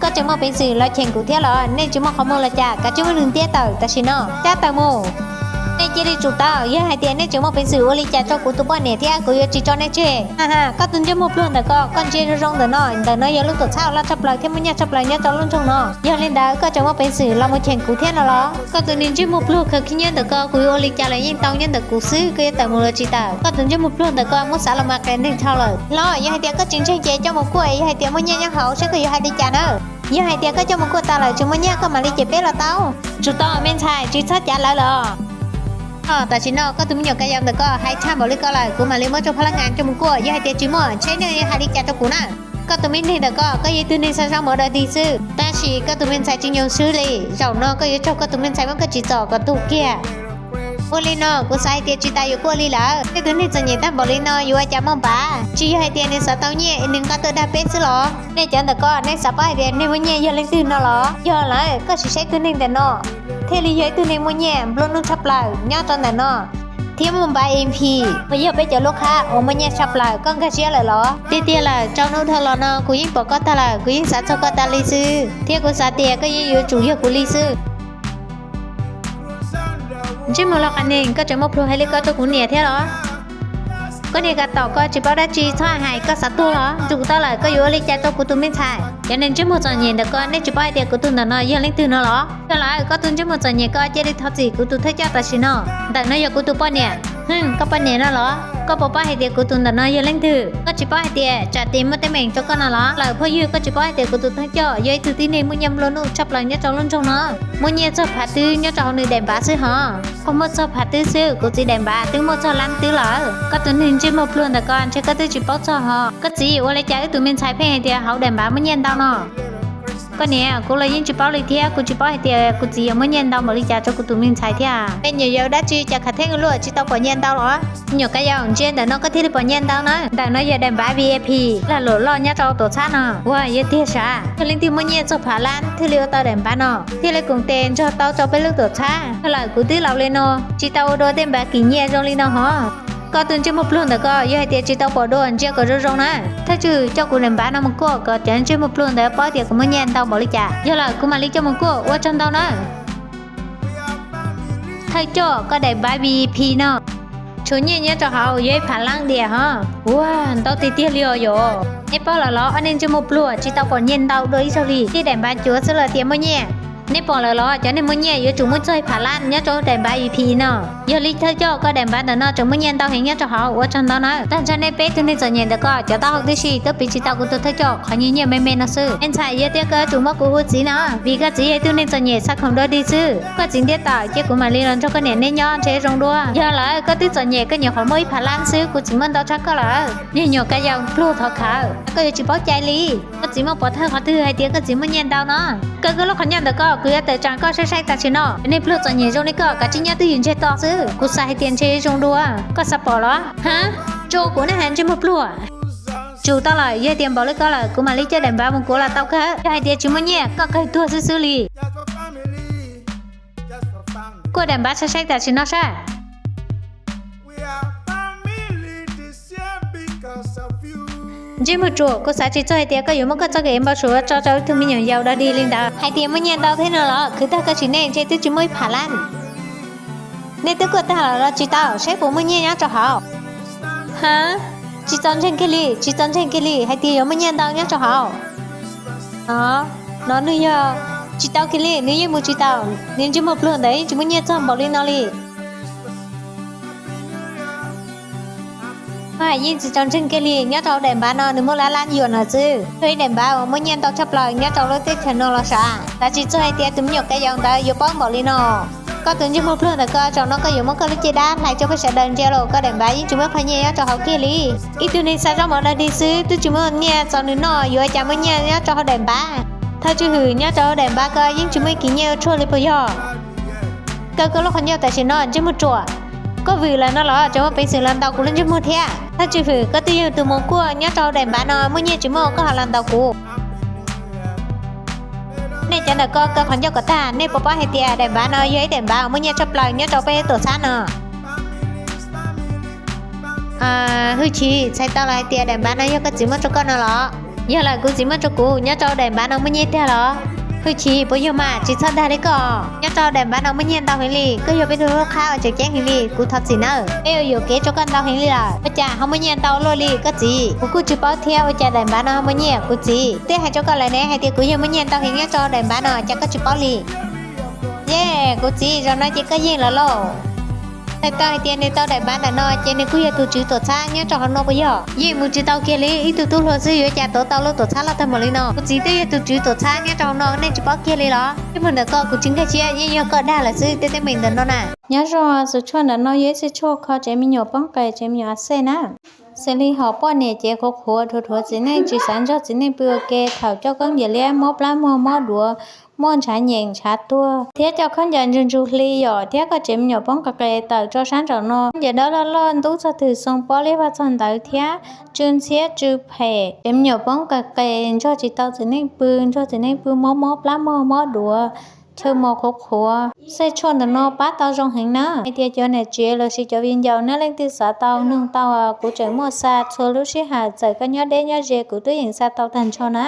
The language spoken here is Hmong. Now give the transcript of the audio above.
Koj tseem muaj peev xwm los cheem kuv thiab los? Nej tsis muaj qhov muag los cas? Kav tsij muab nws ntiab tawm tam sim no, cab tawm mus. Nej cia li tsum tau, yog hais tias nej tseem muaj peev xwm ua li cas rau kuv tus poj niam thiab kuv yuav tsis tso nej tseg. Ha ha, koj tus ntsej muag pluag ntawm ko, koj ntsia zoo zoo ntawm no, ntawm no yog lub tuam txhab uas loj tshaj plaws thiab muaj nyiaj tshaj plaws nyob rau lub nroog no. Yog li ntawd koj tseem muaj peev xwm los mus cheem kuv thiab no los? Koj tus niag ntsej muag pluag khaws khib nyiab ntawm ko, kuv yuav ua li cas los yeej tau nyob ntawm kuv xwb, koj yuav tawm mus los tsis tawm. Koj tus ntsej muag pluag ntawm ko muab xav los mas qias neeg dhau lawm. Los yog hais tias koj tsis ntseeg ces coj mus kuaj, yog hais tias muaj nyiaj nyob hauv saib koj yuav hais li cas na. Yog hais tias koj coj mus kuaj tas lawm tsis muaj nyiaj koj mam li cem peb los tau. Tsum tau me ntxhais, tsis txhob cav lawv lawm. Tam sim no koj tus me nyuam ka yau ntawm ko hais tshaj npaum li ko lawm, kuv mam li muab tso phab lab ngas coj mus kuaj, yog hais tias tsis muaj ntshe nej hais li cas rau kuv na. Koj tus me neeg ntawm ko, koj yog ib tug neeg xav zaj mov dog dig xwb, tab sis koj tus me ntxhais tsis nyoos swb li. Zaum no koj yuav raug koj tus me ntxhais muab koj tsim txom kom tuag kiag. Ua li no kuv xav hais tias tsis tas yuav kuaj li lawm. Tej tus neeg txom nyem tag npaum li no yuav ua cas muaj npav? Tsis yog hais tias nws xav tau nyiaj es nws nqa tuaj dag peb xwb los? Nej cov ntawm ko, nej xav paub hais tias neeg muaj nyiaj yog leej twg no los? Yog lawm, koj sim saib tus neeg ntawm no thiaj li yog ib tug neeg muaj nyiaj nplua nuj tshaj plaws nyob rau ntawm no, thiab muaj npav E P uas yog peb cov lub qhab uas muaj nyiaj tshaj plaws. Koj nkag siab lawm los? Tiag tiag lawm, rau hnub dhau los no kuv yeej pom koj tag lawm, kuv yeej xav txog koj tas li xwb, thiab kuv xav tias koj yeej yuav tsum yog kuv li xwb. Ntsej muag loj qab neeg, koj tseem muaj plhus hais li ko rau kuv niam thiab los? Koj niag ka tom ko tsis paub dab tsi, txhob hais, koj xav tuag los? Tsum tau lawm, koj yuav ua li cas rau kuv tus me ntxhais? Cov neeg ntsej muag txom nyem ntawm ko, nej tsis paub hais tias kuv tus ntawm no yog leej twg no los? Yog lawm, koj tus ntsej muag txom nyem ko cia li thov txim kuv tus thawj coj tam sim no. Ntawm no yog kuv tus poj niam. Hwm, koj poj niam no los? Koj puas paub hais tias kuv tus ntawm no yog leej twg? Koj tsis paub hais tias tsam tes muaj teeb meem rau koj no los? Lawm phooj ywg, koj tsis paub hais tias kuv tus thawj coj yog ib tug tib neeg muaj nyiaj nplua nuj tshaj plaws nyob rau lub nroog no, muaj nyiaj txog phav twb nyob rau hauv nws daim npav xwb hos. Koj muaj txog phav twb xwb, kuv txiv daim npav twb muaj txog lab twb lawm. Koj tus neeg ntsej muag pluag ntawm ko, ntshe koj twb tsis paub txog hos. Koj txiv ua li cas wb tus me ntxhais pheej hais tias hauv daim npav muaj nyiaj ntau no? Koj niam, kuv los yeej tsis paub li thiab, kuv tsis paub hais tias kuv txiv yuav muaj nyiaj ntau npaum li cas rau kuv tus me ntxhais thiab. Me nyuam yaus dab tsi cas khav theeb ua luaj tsis tau pom nyiaj ntau los? Me nyuam ka yau, ntsia ntawm no koj thiaj li pom nyiaj ntau na. Ntawm no yog daim npav V I P lag luam loj nyob rau tuam txhab no. Ua yog tiag sav, yog leej twg muaj nyiaj txog phav lab thiaj li ua tau daim npav no, thiaj li koom tes nrog tau rau peb lub tuam txhab. Yog lawm, kuv twb laus li no tsis tau ua dua tej npav kim nyiaj zoo li no hos. Koj tus ntsej muag pluag ntawm ko, yog hais tias tsis tau pom dua ntsia kom zoo zoo na. Thawj tswj hwm, coj kuv daim npav no mus kuaj kom cov ntsej muag pluag ntawd paub tias kuv muaj nyiaj ntau npaum li cas. Yog lawm, kuv mam li coj mus kuaj, ua tsaug ntau na. Thawj coj, koj daim npav V I P no tshuav nyiaj nyob rau hauv yog ib phav lab diam hos. Ua ntau tiag tiag li os yom. Neb paub lawm los, ob neeg ntsej muag pluag tsis tau pom nyiaj ntau dua ib zaug li, tib daim npav cuav xwb los tias muaj nyiaj. Neb pom lawm los, cov neeg muaj nyiaj yuav tsum muaj txog ib phav lab nyob rau daim npav V I P no. Yog li thawj coj, koj daim npav ntawm no tseem muaj nyiaj ntau heev nyob rau hauv, ua tsaug ntau na. Tag nrho nej peb tug neeg txom nyem ntawm ko, cov taub hau tib si twb piv tsis tau kuv tus thawj coj qhov nyiaj nyiaj me me no xwb. Me ntxhais, yog tias koj yuav tsum muab kuv hu txiv no, vim koj txiv yog ib tug neeg txom nyem xav khoom dog dig xwb. Koj txiv ntiab tawm, cia kuv mam li los nrog koj niam neb nyob ntshe zoo dua. Yog lawm, koj twb txom nyem, koj nyuam qhuav muaj ib phav lab xwb, kuv txiv muaj ntau tshaj koj lawm. Niag nyuam ka yau pluag thov khawm, koj yuav tsis paub cai li. Koj txiv muaj pov thawj qhov twg hais tias koj txiv muaj nyiaj ntau no? Koj, koj lub qhov ncauj ntawm ko, kuv yuav tawm tsam koj saib saib tam sim no. Neeg pluag txom nyem zoo li koj, kav tsij nyob twj ywm ntseg to xwb. Kuv xav hais tias ntshe zoo dua, koj xav pom los? Ha, tso kuv na, ntsej muag pluag. Tsum tau lawm, yog tias npaum li koj lawm, kuv mam li coj daim npav mus kuav los tau kawg. Yog hais tias tsis muaj nyiaj, koj kawg tuag xwb xwb li. Kuaj daim npav saib saib tam sim no saib. Ntsej muag ruam, kuv xav tsis txog hais tias koj yuav muab koj txoj kev npau suav tso rau ib tug me nyuam yaus dog dig li ntawd. Hais tias muaj nyiaj ntau thiab no los, khwv tag koj sim neej ntshe twb tsis muaj ib phav lab. Nej twb kuaj tag lawm los tsis tau, saib puas muaj nyiaj nyob rau hauv. Ha, tsis txaus ntseeg kiag li, tsis txaus ntseeg kiag li, hais tias yuav muaj nyiaj ntau nyob rau hauv. No, no nws yog tsis tau kiag li, nws yeej mus tsis tau, nws ntsej muag pluag ntawd yeej tsis muaj nyiaj txog npaum li no li. Yeej tsis txaus ntseeg kiag li, nyob rau daim npav no nws muaj lab lab yuam no xwb, yog ib daim npav uas muaj nyiaj ntau tshaj plaws nyob rau lub teb chaws no los sav. Xav tsis txog hais tias tus me nyuam ka yau ntawd yuav paub npaum li no. Koj tus ntsej muag pluag ntawm ko, zaum no koj yuav muab koj lub caj dab hlais rau peb sawv daws ntsia los, koj daim npav yeej tsis muaj qhov nyiaj nyob rau hauv kiag li. Ib tug neeg xav zaub mov dog dig xwb twb tsis muaj nyiaj txaus nws noj, yuav ua cas muaj nyiaj nyob rau hauv daim npav? Thawj tswj hwm, nyob rau hauv daim npav ko yeej tsis muaj ib kis nyiaj ua tshuaj li puas yog? Kaw koj lub qhov ncauj tam sim no, ntsej muag ruam. Koj vwm lawm no los tseem muaj peev xwm los ntaus kuv lub ntsej muag thiab. Thawj tswj hwm, koj twb yog tus mus kuaj nyob rau hauv daim npav no, muaj nyiaj tsis muaj koj ho los ntaus kuv. Nej cov ntawm ko kaw qhov ncauj kom tag, nej puas paub hais tias daim npav no yog ib daim npav uas muaj nyiaj tshaj plaws nyob rau peb tuam txhab no? Hwj chim, txhais tau los hais tias daim npav no yog koj txiv muab rau koj no los? Yog lawm, kuv txiv muab rau kuv. Nyob rau daim npav no muaj nyiaj tiag los? Hwj chim, puas yog mas? Tsis txhob dag li koj. Nyob rau daim npav no muaj nyiaj ntau heev li, koj yog peb tug lub qhab uas tseem ceeb heev li, kuv thov txim nawb. Peb yuav yuam kev rau koj ntau heev li lawm, ua cas ho muaj nyiaj ntau luaj li koj txiv? Kuv kuj tsis paub thiab, ua cas daim npav no ho muaj nyiaj, kuv txiv. Twb hais rau koj lawm ne, hais tias kuv yog muaj nyiaj ntau heev nyob rau daim npav no, cas koj tsis paub li? Yej, kuv txiv, zaum no ces koj yeej lawm lauj. Txhais tau hais tias nws tau daim npav ntawm no ces nws kuj yog tus tswv tuam txhab nyob rau hauv no puas yog? Yeej mus tsis tau kiag li, ib tug tub hluas xwb yuav cas tuav tau lub tuam txhab loj tag npaum li no. Kuv txiv twb yog tus tswv tuam txhab nyob rau hauv no, nej tsis paub kiag li los? Tej muag ntawm koj kuv tsis nkag siab, yeej yog koj dag lawm xwb, tej teeb meem ntawm no na. Nyob zoo, xwm tshuaj ntawm no yog ib xwm tshuaj kho tsev me nyuam poob qes, tsev me nyuam a xej na. Xws li hom poj niam ces qhuav qhuav dhuav dhuav txiv neej, tsis xav nrog txiv neej pw ua ke, thaum coj khaub ncaws liab mob plab muag, mob duav, muaj ntshav nyeem ntshav tuag, thiab coj khaub ncaws ntsug ntsug hli yom, thiab koj tsev me nyuam poob qes qes tawm rau sab nraum no. Khaub ncaws dawb loj loj ntub txog twg xoo pob liab vaj txog ntawd thiab tsw ntxhiab tsw phem, tsev me nyuam poob qes qes, nrog tsis tau txiv neej pw, nrog txiv neej pw mob mob plab muag mob duav, chaw mos qhuav qhuav. Xwm tshuaj ntawm no pab tau zoo heev na. Hais tias cov niam tsev lossis cov viv ncaus nej leej twg xav tau noog tau, kuv tseem muaj xa txhua lub sij hawm, txawm koj nyob deb nyob ze kuv twb yeej xa tau tag nrho na.